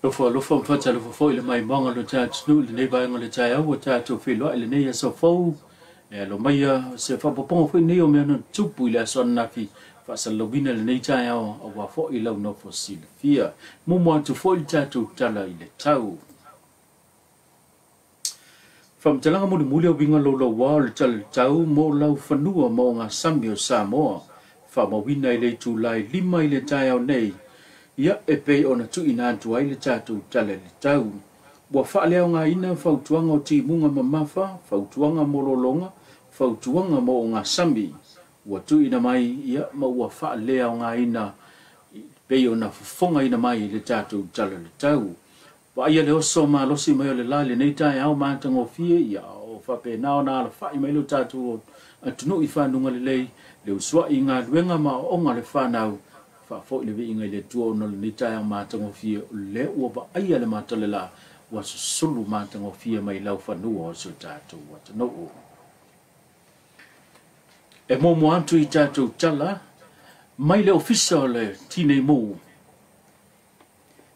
Alofa alofa ma faatalofa foi i le maimoaga o le tatou atunuu i lenei vaega o le taeao ua tatou feiloai i lenei aso fou. E alo maia se faaopoopoga foi nei o mea na tupu i le aso ananafi faasalalauina i lenei taeao aua foi lau nofo silafia. Muamua atu foi le tatou tala i le tau. Faamatalaga mulimuli o uiga laulauā o le tala i le tau mo laufanua ma ogasami o Samoa. Faamauina i le itula e 5 i le taeao nei, ia e pei ona tuuina atu ai le tatou tala i le tau. Ua faaleaogaina fautuaga o timuga mamafa, fautuaga mo lologa, fautuaga mo ogasami. Ua tuuina mai ia ma ua faaleaogaina pei ona fofogaina mai i le tatou tala i le tau. Vaaia le oso malosi mai o le la i lenei taeao matagofie, ia o faapena ona alafai mai lo tatou atunuu i fanuga lelei, le usuai i galuega ma aoaoga a le fanau, faafoi le viiga i le Atua ona o lenei taeao matagofie, o lea ua vaaia le matalela ua susulu matagofie mai laufanua o si o tatou atunuu. E muamua atu i tatou tala mai le ofisa o le Tinei Mu.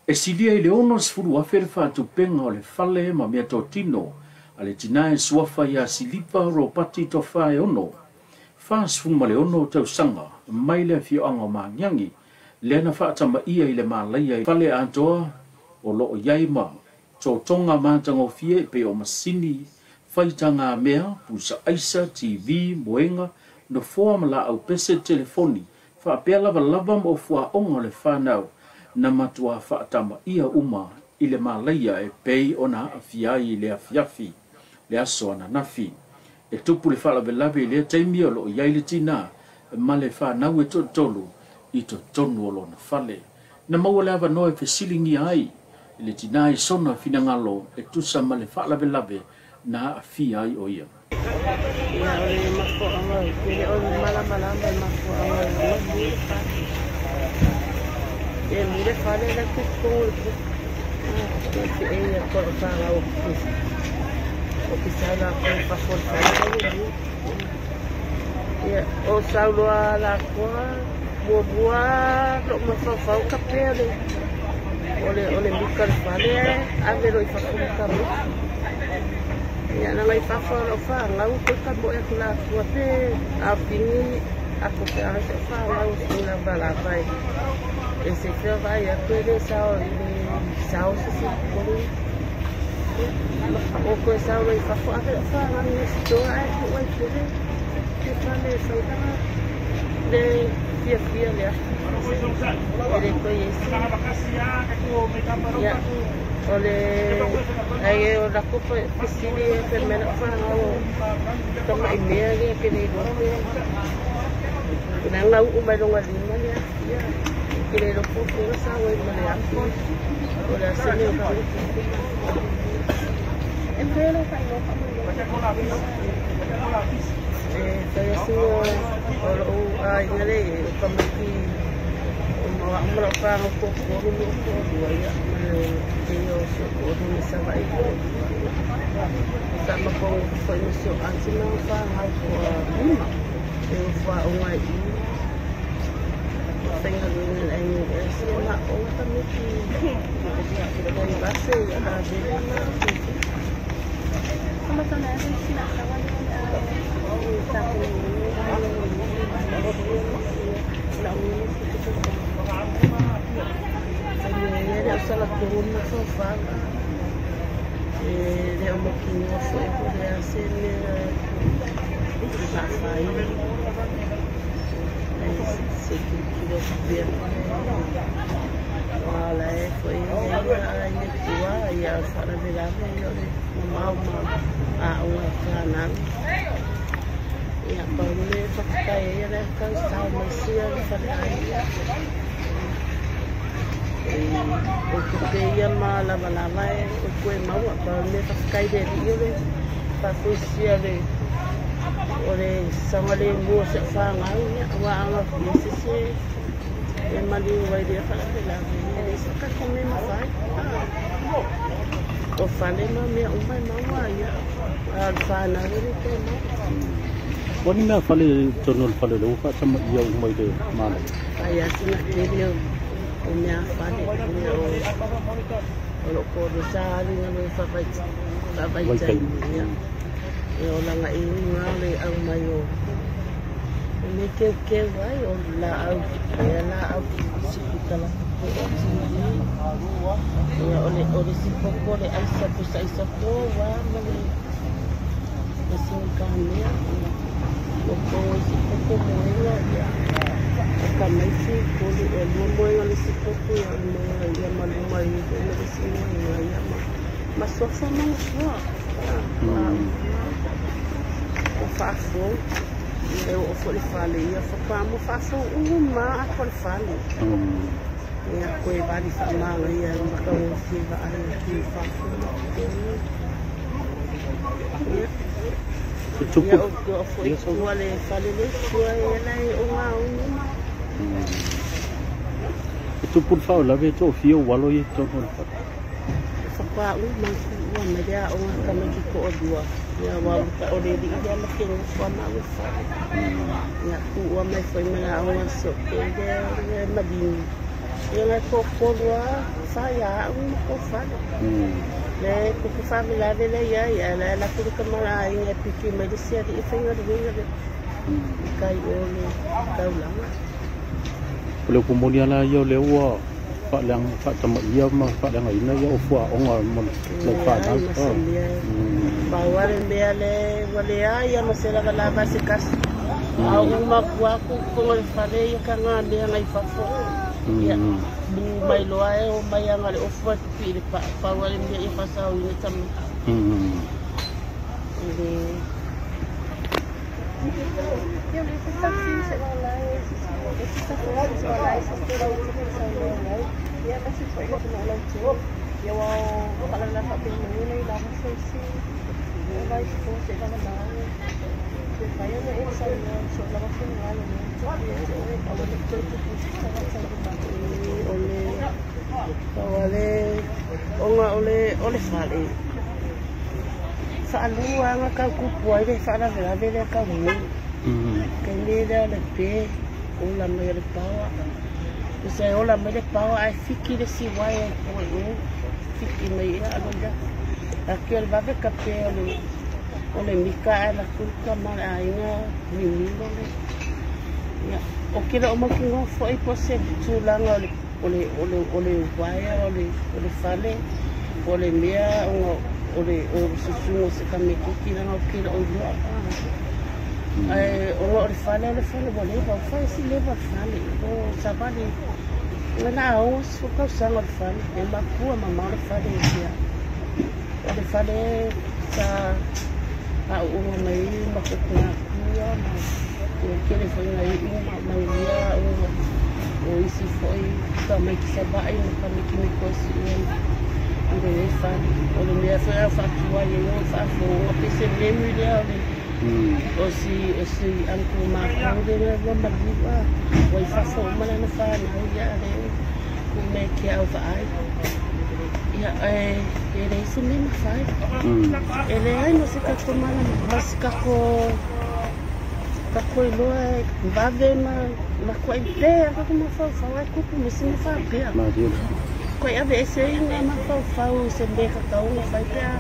E silia i le 60,000 le faatupega o le fale ma meatotino a le tinā e suafa ia Silipa Ropati Tofaeono, 46 tausaga, mai le afioaga o Magiagi, lea na faatamaia i le malaia i fale atoa o loo i ai ma totoga matagofie e pei o masini faitagamea, pusa aisa, TV, moega, nofoa ma laau pese telefoni, faapea lavalava ma ofuaoga o le fanau na matua faatamaia uma i le malaia e pei ona aafia ai i le afiafi le aso ananafi. E tupu le faalavelave i lea taimi o loo i ai le tinā ma le fanau e toatolu i totonu o lona fale. Na maua le avanoa e fesiligia ai i le tinā i sona finagalo e tusa ma le faalavelave na aafia ai o ia. Ia, o le mafuaaga e le o malamalama i mafuaaga o le mu le fale. E mu le fale la ku ko ku. E e ia ko fa la o ku. O ki sa la ko fa fo fale la mu. Ia, o sauloa la koa muamua loo mafaufau ka pea le o le muka le fale ave loa i fafo ma ka muka. Ia na ngai fafo o loo fagau koe ka moe atu la atua pe afini ako pe a se fagau sina lava e se fea vai atu e le sao i le sao se se kolu. O koe sao i fafo ave loo fagau i stoa ai ku ai pele ke fale faitaga le fiafia le afi e le koe esi. Ia, o le ai o la ko fesili e pe mena whangau tama i mea le ke le iloa pe na ngau u mai longa lima le afi ia ke le iloa po pe sa wai ma le afi o le asene o ka e pe lo ka ilo ka mai e fai asinga o lo a inga le o ka maki o ma amra whangau ko ko ni ko lua ia ma le te o se ko ni sa vai ko sa ma ko foi no seu antes não whangau ko lima e o wha o ngai i whainga luina le ainga e se ma o ka meki o i base a vele ma e le o mokinoa foi po le a se mea faafaina e se kilokilo pea la e foi aiga tua ia faalavelave o le mamao ma aoga fanau. Ia pau le faafetai ai le tau sao mai sia le faleaiga o tupe ia ma lavalava e o koe maua pau le faafetai le alii o le faafoisia le o le saogalemu o se fagau ia ua agafia sese e maliu ai lea faalavelave e leai se tatou mea mafai o fale ma mea uma e maua ia a o le fanau e le toe maua. Ua ni mea fale tonu o le fale le ua faatamaia uma i le malaia. Ai a sina tele o mea fale o mea o O loo ko sa ali na le faavaitaimi ia. Ia o laga iuga le au mai o le keukeu ai o laau ia laau sipitala po o TV ia o le sipoko le aisa pusa aisa po wa ma le sinikamea o ko sipoko moega ia o kamaiti kolu e lua moega le sipoko ia o le moega ia ma luma i le isi moega ia ma sofa ma nofoa o faafou e oo foi le fale ia faatoa mo faafou uma atoa le fale ia koe vali faamagaia le matagofie vaai atu i fafo ma totonu ia ia o foi tua le fale le tua e la e o gaogi ma E tupu le faalavelave e toafia o alo ia i totonu o le fale. Faatoa uma tuua mai le aoga tamaiti toalua ia aua o le alii lea ma ke nofo a maua i fale. Ia tuua mai foi ma le aoga sote lea maligi. Ia ngai toatolu lava fa ia au ma kou fale. Le tupu faalavelave lea ia ia la e lafu le tama aiga e piki mai le isi alii e faigaluega le i tai o le taulaga. O le upu moni lava ia o lea ua faaleaga faatamaia ma faaleagaina ia o fuaoga mo lau Leai fanau. ma se mea pau lava le mea le ua leai lava ma se lavalava se tasi. A uma atu lava totonu o le fale ia tagamea nai fafo. Ia lu mai loa e o mai aga le ofu atu pii le paa. Pau lava le mea ia faasaoina tamaiti. E le O le pau lava le ona o le fale. Faalua aga tau tupu ai le faalavelave lea taunuu. Taimi lea o le pe ola mai o le paoa. Tusa e ola mai le paoa ae fiki le isi uaea i tua i o. Fiki mai ea alu ai lea. Ake o le vave kape o le mika ae alu atu le tama o le aiga mimilo le. Ia, o ke leo mautinoa foi po o se tulaga o le o le o le o le uaea o le o le fale po o le mea ona o le o susuga o se tamaititi leaga ou te le o iloa. Ae ona o le fale o le fale ua leva ua fai si leva o le fale o savali na na 60 tausaga o le fale e makua mamao le fale ia. O le fale sa aooga mai ma kokonatua ma ua tele foi na iu ma manuia aoga o isi foi tamaiti Savaii ma tamaiti Mikosi i lenei fale. O le mea foi a faatuai ai o faafofoga pe se memory lea o le o si o si uncle matou lea ua maliu a ua i fafo uma lana fanau ia le ku me ke au vaai. Ia e leai se mea mafai. E leai ma se tatou mana ma se tatou tatou iloa e vave ma matuai pea tatou mafaufau ae tupu ma se mea faapea. Koe aveese ai ngā mafaufau i se mea tatau ona fai pe a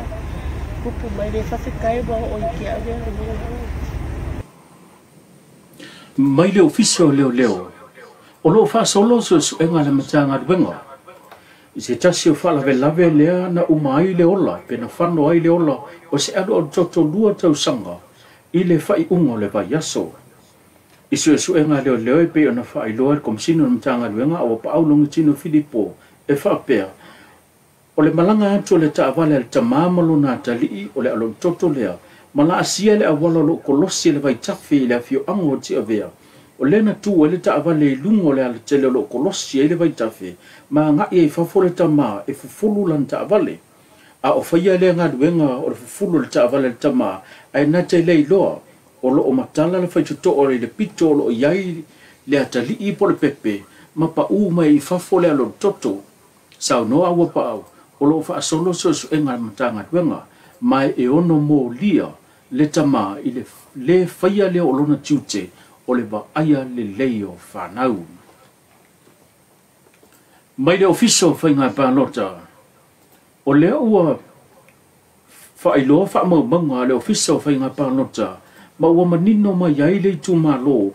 tupu mai le faafetai ua oo i te au lea le mea. Mai le Ofisa o Leoleo, o lo o faasolo suesuega a le Matagaluega i se tasi o faalavelave lea na uma ai le ola pe na fano ai le ola o se alualu totolua tausaga i le faaiuga o le vaiaso. I suesuega a leoleo e pei ona faailoa e le Komesina o le Matagaluega a Uapaau Logitino Filipo e faapea, o le malaga atu o le taavale a le tamā ma lona atalii o le alualutoto lea ma laasia le auala o lo o kolosi e le vaitafe i le afioaga o Tiavea, o lea na tu ai le taavale i luga o le alatele o lo o kolosi ai le vaitafe ma agai ai i fafo le tamā e fufulu lana taavale. A o faia lea galuega o le fufulu o le taavale a le tamā, ae na te le iloa o lo o matala le faitotoa i le pito o lo o i ai le atalii po o le pepe ma paū mai i fafo le alualutoto. Saunoa a Uapaau, o lo o faasolo suesuega a le Matagaluega, ma e ono molia le tamā i le lē faia lea o lona tiute o le vaaia lelei o fanau. Mai le Ofisa o Faiga Palota. O lea ua faailoa faamaumauga a le Ofisa o Faiga Palota ma ua manino mai ai le itumalo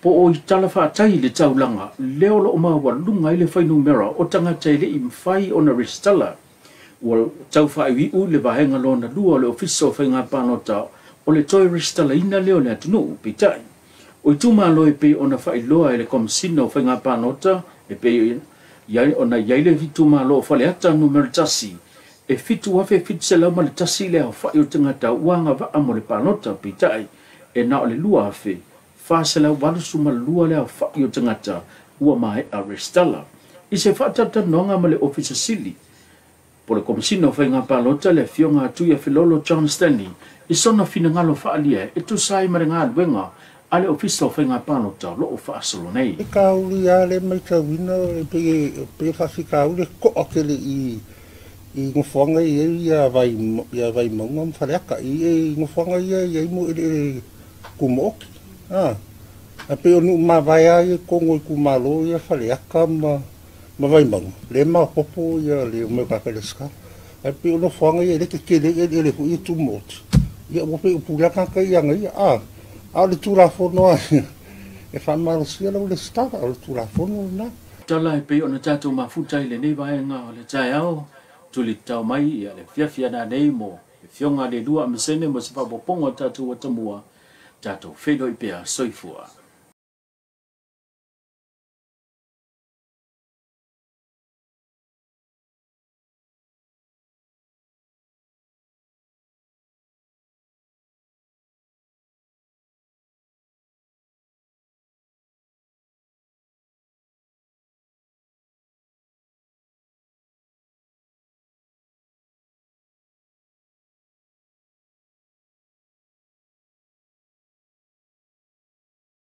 po o i tala faatai i le taulaga lea o lo o maualuga ai le fuainumera o tagata e le i mafai ona resitala. Ua tau faaiuiu le vaega lona lua o le Ofisa o Faiga Palota o le toe resitalaina lea o le atunuu. Peitai, o itumalo e pei ona faailoa e le Komesina o Faiga Palota e pei ona i ai le itumalo o Faleata numera 1, e 7,701 le aofai o tagata ua agavaa mo le palota. Peitai, e na o le 2,482 le aofai o tagata ua maea resitala. I se faatalatalanoaga ma le Ofisa Sili po le Komesina o Faiga Palota le Afioga a Tuiafilolo John Stanley i sona finagalo faaalia e tusa ai ma le galuega a le Ofisa o Faiga Palota o lo o faasolo nei. E kauli lava le matauina e pei e faafitauli e to'a tele i i nofoaga e i ai ia vai ia Vaimauga ma Faleata i nofoaga ia e i ai mo eleele tumaoti. A ae pei o nuu mavae lava ia i totonu o itumalo ia Faleata ma ma Vaimauga, lea e maopoopo ia le omai o tagata i resitala. Ae pei o nofoaga ia e le tetele ai eleele foi ia tumaoti, ia ua pei o pule lava tagata ia i aga ia. A a o le Tulafono lava ia e faamalosia lau resitala, o le Tulafono lena. Tala e pei ona tatou mafuta i lenei vaega o le taeao, tulitao mai ia le afiafi ana nei mo le Afioga a le Alua Amasene mo se faaopoopoga o tatou atamua, tatou feiloai pea. Soifua.